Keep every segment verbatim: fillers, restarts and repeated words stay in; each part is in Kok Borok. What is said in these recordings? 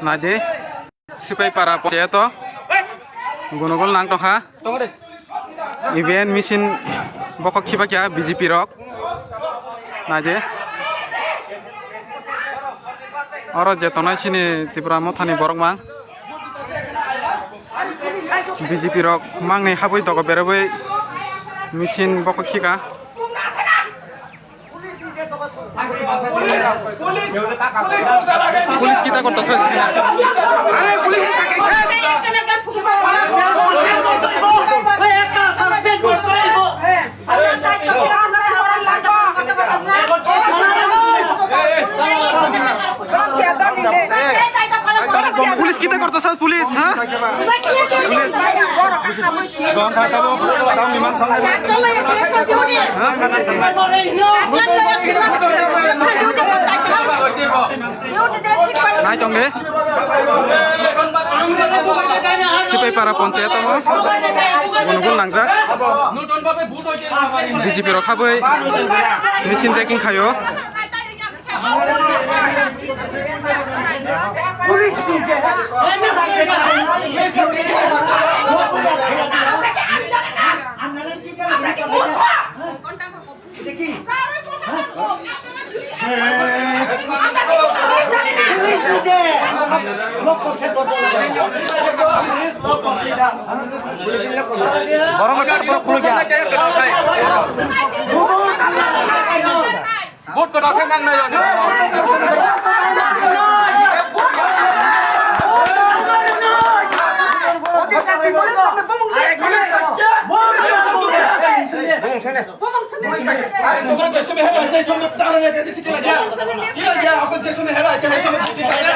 Naidi, Sipaipara ponchayato gonogol nang tongkha. Event machine bokhok khiba kya B J P rok. Naidi. Oro je tongnai sini Tipra Mothani borok mang. B J P rok mangni habwi dogo berabwi machine bokhok khika. Police kita korta sa. Police kita korta sa, police, ha? Police. Don thai tabo, tamo iman sanai. Nai tong de. Sipaipara ponchayato mo gonogol nangjak. B J P rok habwi machine taking khaio. Borok no tar borok khuluk ya. Vote kwtal khe mang nai. Are, tongmani je sumi hera se sumi chala ya, jadi sikila ya. Ila ya, aku je sumi hera se sumi sikila ya.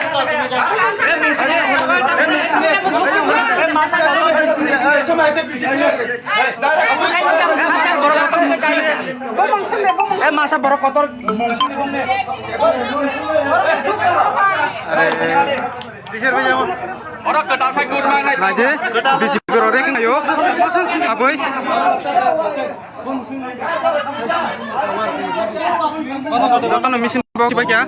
Sumi se bisi ya. Direct. Eh, masa borok kotor. Are. Oro kwtal khai good man nai. Naidi, B J P rok rek nayo. Haboi. Jotono machine box ba kya?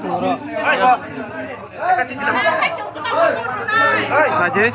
Naidi.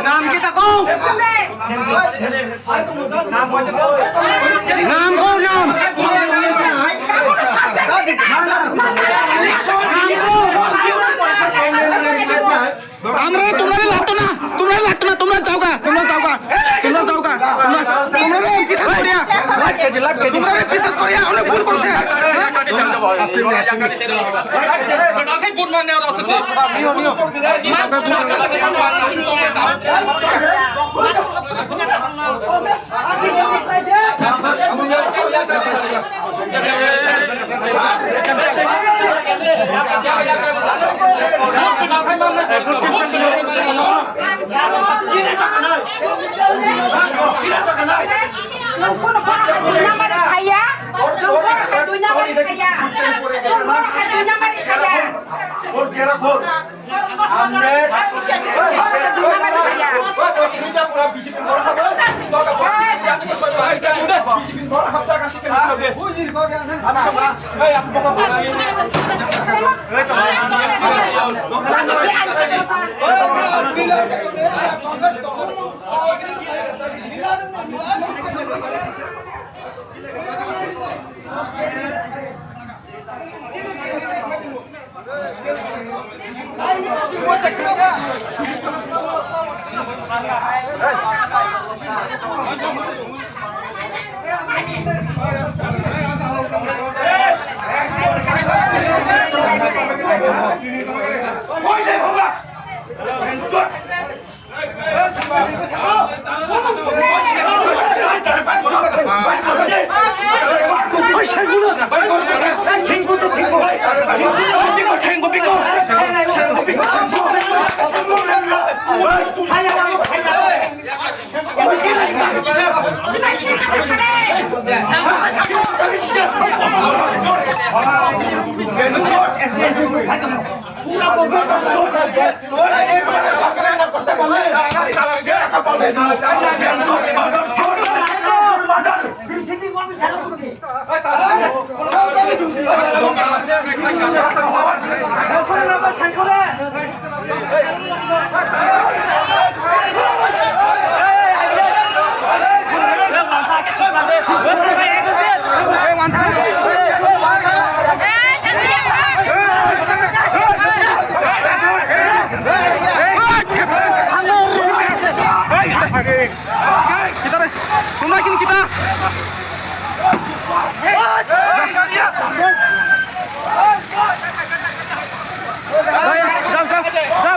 Naam kita kau? Naam kau naam? Naam kau? Amra tumhare lagto na, tumhare lagto na, tumhare jaoga, tumhare jaoga, tumhare jaoga, tumhare, tumhare M P sa koriya, tumhare M P sa koriya, onok bhul korche. Kita re, tungna kini kita. Jao, jao, jao,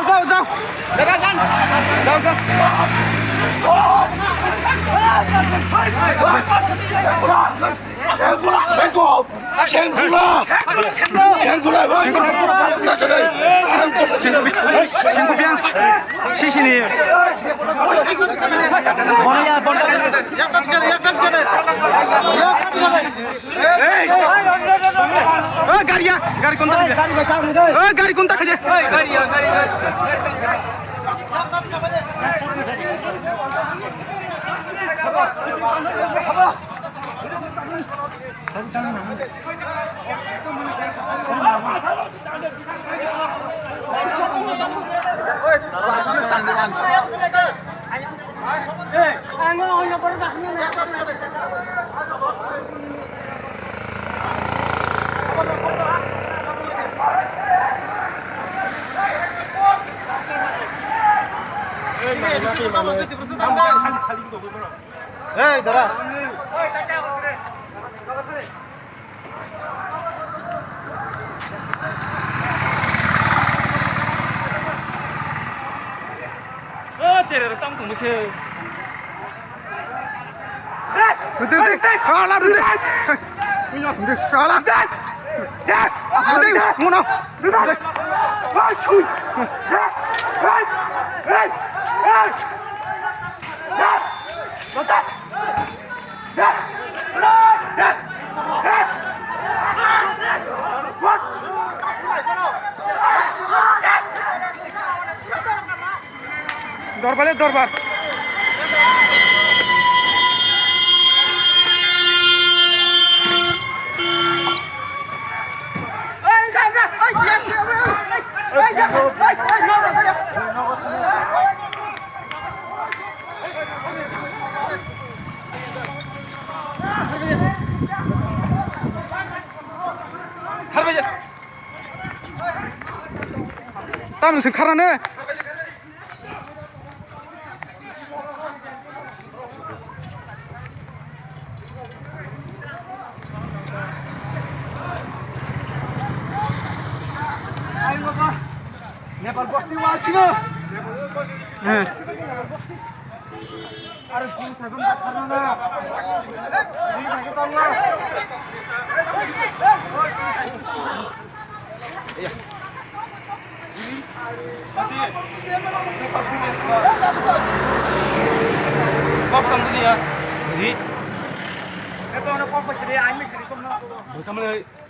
jao, jao. Jao, jao. Sengkula! Sengkula! Sengkupia. Sisini. Bonaya, bonaya. O gari ya, gari konta khaje. O gari konta khaje. Hey, dara. O, tere ro tang tong khe. Rute, rute. Hala, rute. Rute, shala. Rute, mono. Rute. Dorbar le dorbar. Tamo se kharane. Nepal bosti wal sino. Eh.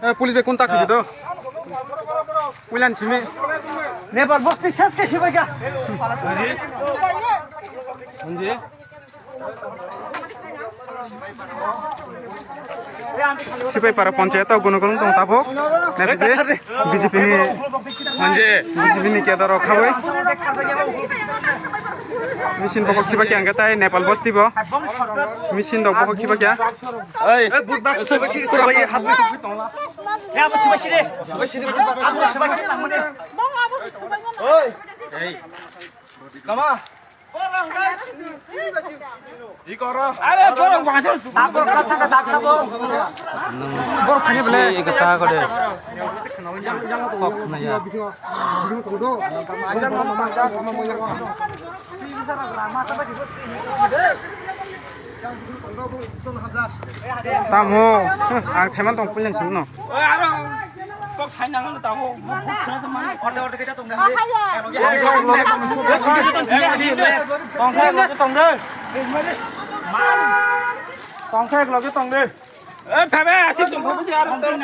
Eh, police bai contact khaidi do. Ulan simi. Nepal bosti ses ke sibai ka. Hanji. Sipai para panchayat o gunung gunung tong tabuk. Naitide B J P ni, B J P ni kedar rok khawi. Machine bokok khiba kya angkatai Nepal bosti bo. Machine dok bokok khiba kya. Oi. Oi. Kama. Are borok bangsa. Borok kata kata daksa bo. Borok khani bele. Si kata kore. Kok khna ya. Tamo, ang saiman tong pulen sing no. Oi, aro kok saina no tamo. Tongkha loge tong de. Tongkha loge tong de. Eh, phabe, asik tong phabe, aro tong.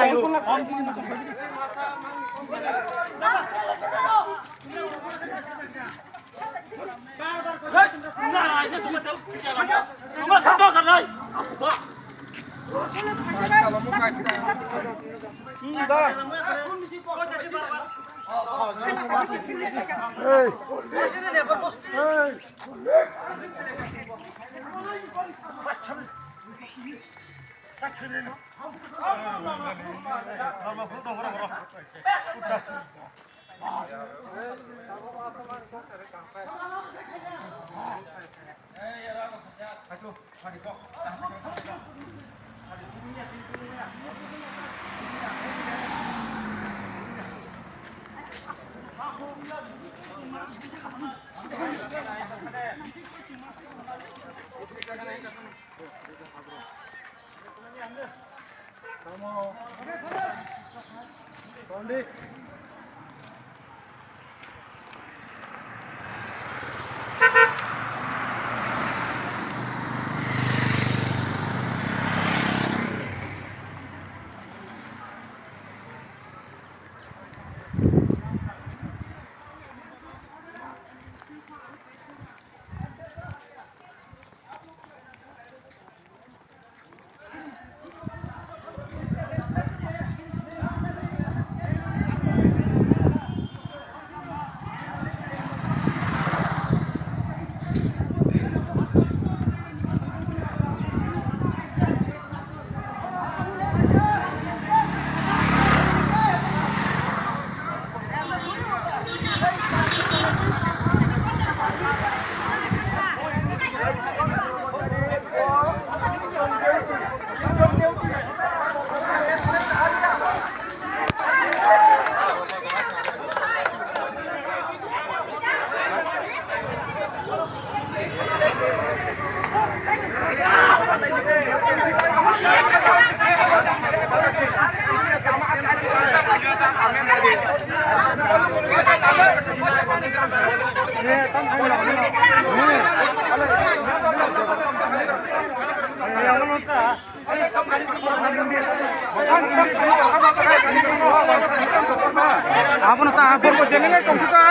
Abono ta borok jeleng tong kha.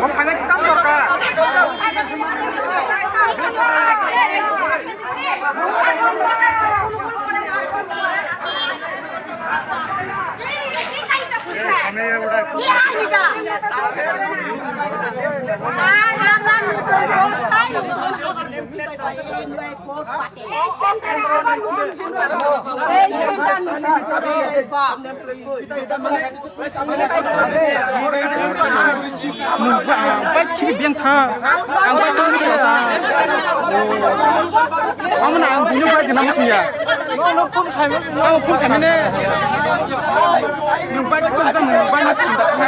Bo khaina kitam dorkar. Bai khiri beng tha. Ang bai tong sa. Amo na ang bini bai gina mo ya. Ang phun khaimani. Ang bai tong sa, ang bai na tong sa.